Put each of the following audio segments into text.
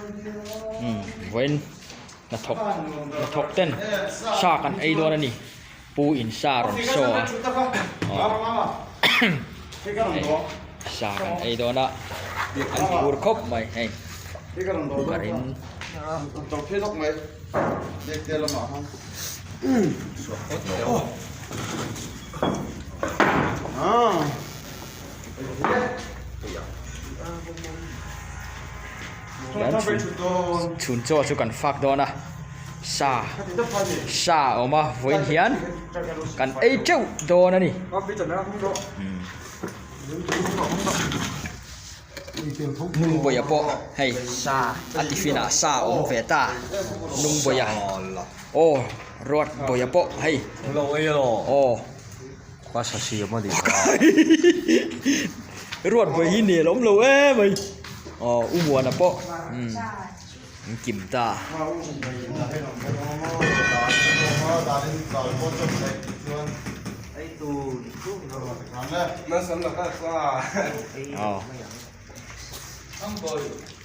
Umm vawiin hnathawk hnathawk ten sa kan ei dawn a ni pu in sa rawn show a aw sa kan ei dawn a an phur khawp mai hei ka rin. Chhun chaw chu kan fak dawn a sa sa a awm a vawiin hian kan ei teuh dawn a ni. Nungbawiha pawh hei a tiffin ah sa a awm ve ta Nungbawiha aw Ruatbawiha pawh hei aw. Ruatbawiha hi nel awm lo em mai aw U Muana pawh umm an kim ta.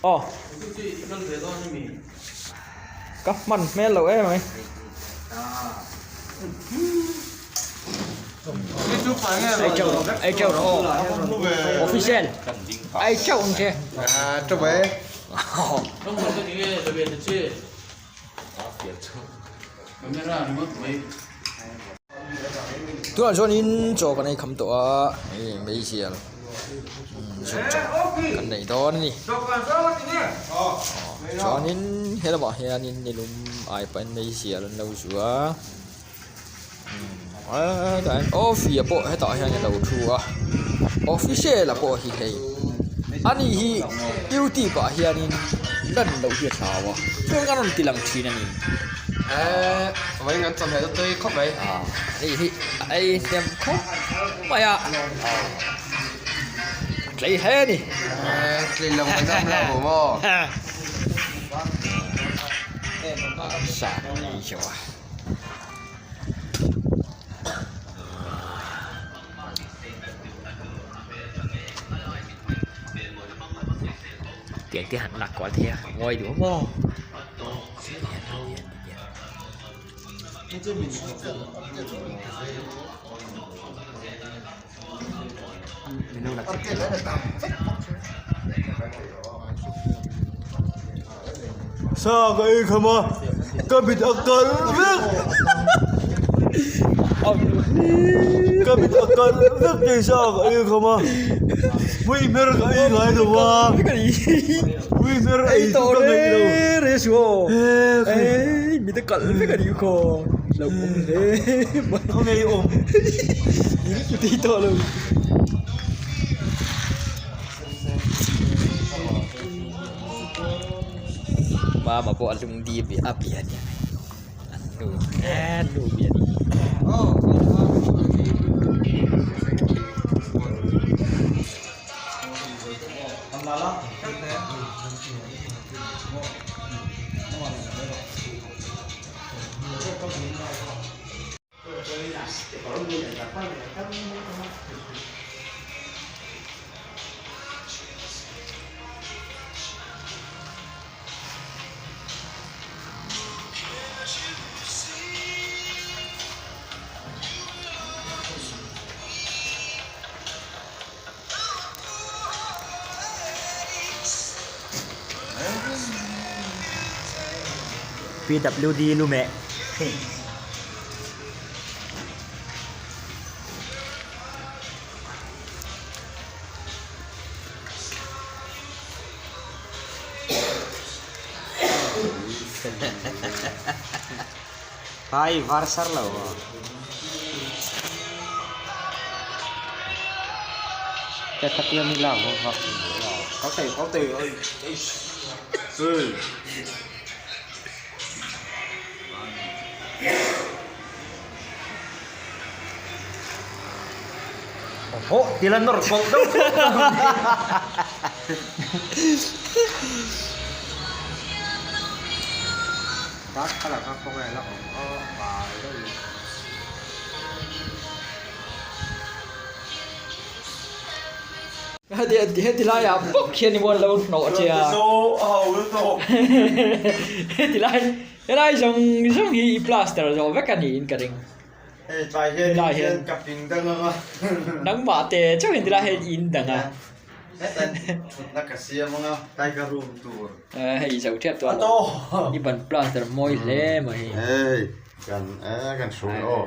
Aw ka hman hmel lo em mai. Ai chau ai chau rawh aw official ai chau ang che. Tunah chuanin chaw kan ei kham tawh a hei meizial zuk chaw kan nei dawn a ni chuanin he lamah hianin nilum ai pahin meizial an lo zu a hetah hian awfi a pawh hetah hian a lo thu a official a pawh hi hei ani hi youtube ah hianin lan loh hi a hlau a chuan a rawn ti lang thin a ni. Eee vawiin kan chawhmeh chu tui khawp mai. Aaa hei hi a ei hnem khawp mai a a tlei hle a ni. Eee tlei lo mai dam lo maw. Sa kan ei zo a. Tiang te han lak kual thei a ngawi duh maw. Sa ka ei kham a ka mit a kal vek ka mit a kal vek thei sa ka ei kham a mui hmer ka ei ngai lo a mui hmer ei chu ka ngaih lo ka ngeiawm. Mama pawh a lung dip a pian a nu a nu pian PWD lu meh. Hai var sar lo. Cái khát tiêm đi làm không học. Có thể có thể ơi. Ừ. Oho, tila nawr pawlh deuh thawk a. Dark colour kha khawnge la awm a bal deuh in. Heti heti laiah bawk hian i muan lo hnawh che a. Zo a ho. tawp. Heti lai helai zawng zawng hi i plaster zawh vek a niin ka ring. Hei tlai hian in hian ka ping dang ang a. Nangmah te chauh hian tilai hian in dang a. Hetan thutna ka siam ang a, tlai ka room tur. Hei zo tep tawh a i ban plaster mawi hle mai. Hei kan kan hrui aw.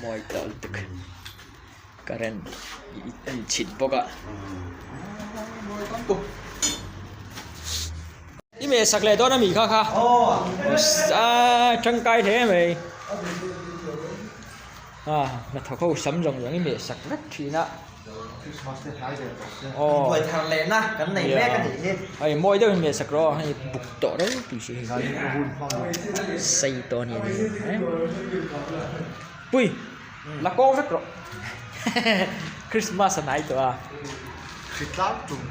Mawi tawh lutuk. Current a inchhit bawk a. I meh sak leh dawn a mi kha kha aaa tangkai hle mai a hnathawk ho sam zawng zawng i meh sak vek thin a aw hei mawi deuh in meh sak rawh hei buk tawh ropui si hei sei tawh a ni pui. La kawng vek rawh. Christmas a hnai tawh a. Hritlang tum.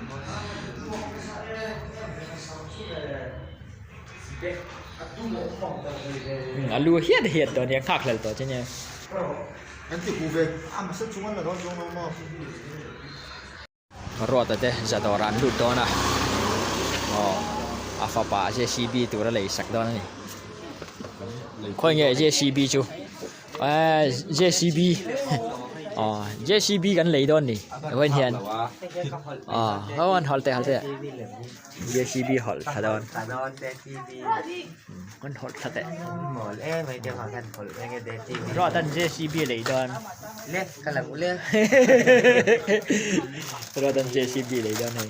A lu hiat hiat tawh nia nghak hlel tawh che nia. Kan ti hu ve. A masa chung an la dawn chuang lo maw. Ruata te zadawrah an lut dawn a aw a fapa JCB tur a lei sak dawn a ni khawi nge JCB chu eee JCB aw JCB kan lei dawn a ni vawiin hian aw an hawlh teh hawlh teh JCB hawlh thla dawn an hawlh thla teh Ruata'n JCB a lei dawn. Ruata'n JCB a lei dawn hei.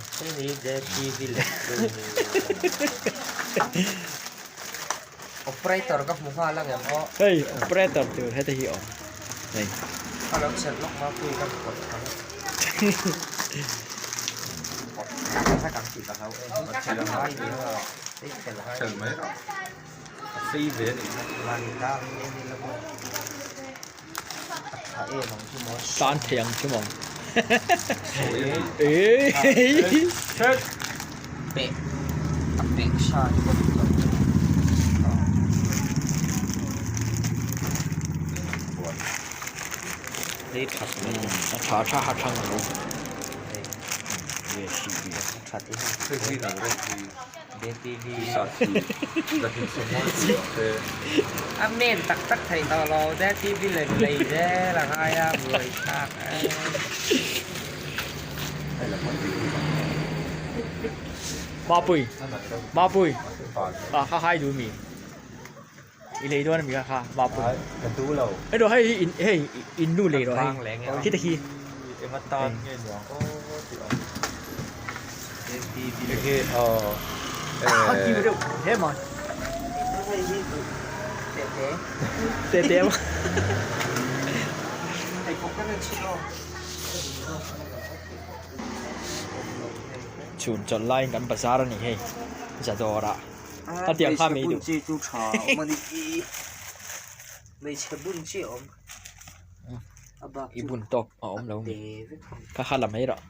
Operator ka hmu nghal ang em aw. Hei operator tur heti hi awm hei. Ka lo chelh lawk ma pui ka hmu ang. Tan thei ang chu maw. A tha tha ha thang lo. A men tak tak thei tawh lo te TV lem lei zel a ngai a buai thlak e. Mapui Mapui a kha hai duh mi i lei dawn a mi kha kha Mapui ka duh lo hei rawh hei in hei in nu lei rawh hei khi te khi enga tan nge nuam aw tih ang enge aw a kiu reuh hle mai te te chhun chawlh laiin kan bazar a ni hei zadawrah a tiang kha mai duh i bun tawk a awm lo kha kha la mai rawh.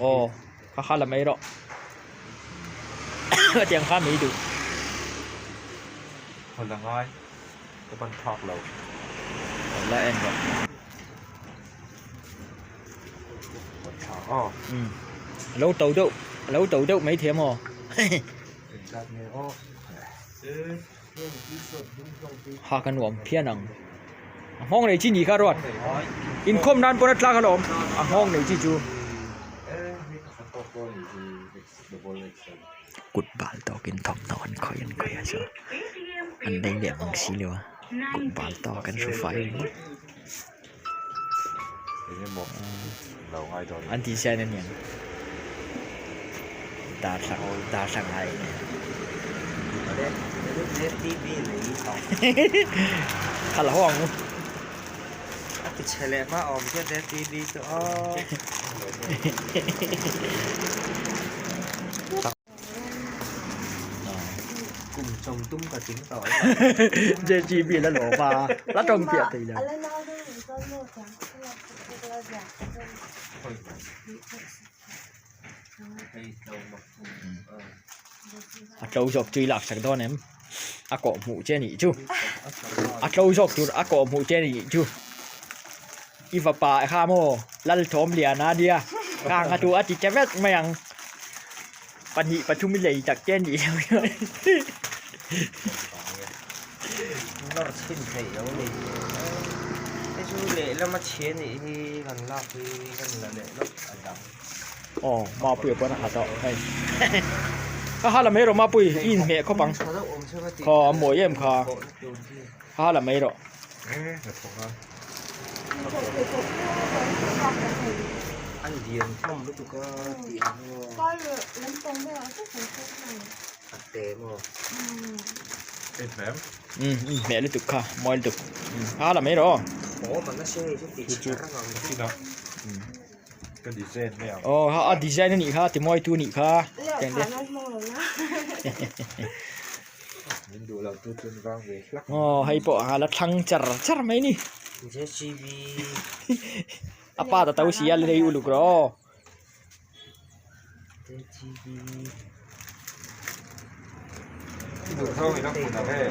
Aw kha kha la mai rawh a tiang kha mai duh. La en rawh. Umm a lo to deuh a lo to deuh mai thei a maw ha ka nuam phian ang a nghawng nei chi ni kha ruat inkhawm nan pawn a tlak alawm a nghawng nei chi chu kut bal tawkin thawmhnaw an khawih an khawih a chu an lei leh mang si lo a kut bal tawk an hru fai ringawt. An tih sian a niang darthlang darthlang ai khalh ho ang u. JGB la lawm a la tawng piah thei lo. A tlo zawk chu i lak sak dawn em a kawh hmuh che anih chu a tlo zawk tur a kawh hmuh che anih chu. I fapa kha maw Lalthawmliana nia khang a chu a ti che vek mai ang. Pahnih pathum i lei tak te a nih loh chuan. Nawr chhin theih lo ni. Hei chu lehlama chhe nih hi kan lak hi kan la leh lawk a dang. Aw Mapuia pawn a ha tawh hei. Kha ha la mai rawh Mapui i inhmeh khawp ang. Kha a mawi em kha. Kha la mai rawh. An lian hlawm lutuk a tih ang maw. A te maw. Umm inhmeh lutuk kha mawi lutuk. Kha la mai rawh. Aw man a se chu tih chhi rang ang chu. Ka design mai ang. Aw a design a nih kha timawi tu a nih kha. Min duh lo tu chuan vang ve hlak. Aw hei pawh a la thlang char char mai ni. JCB. A pa ta to si a lei uluk rawh aw. JCB. I duh zawng i la hmun ang e.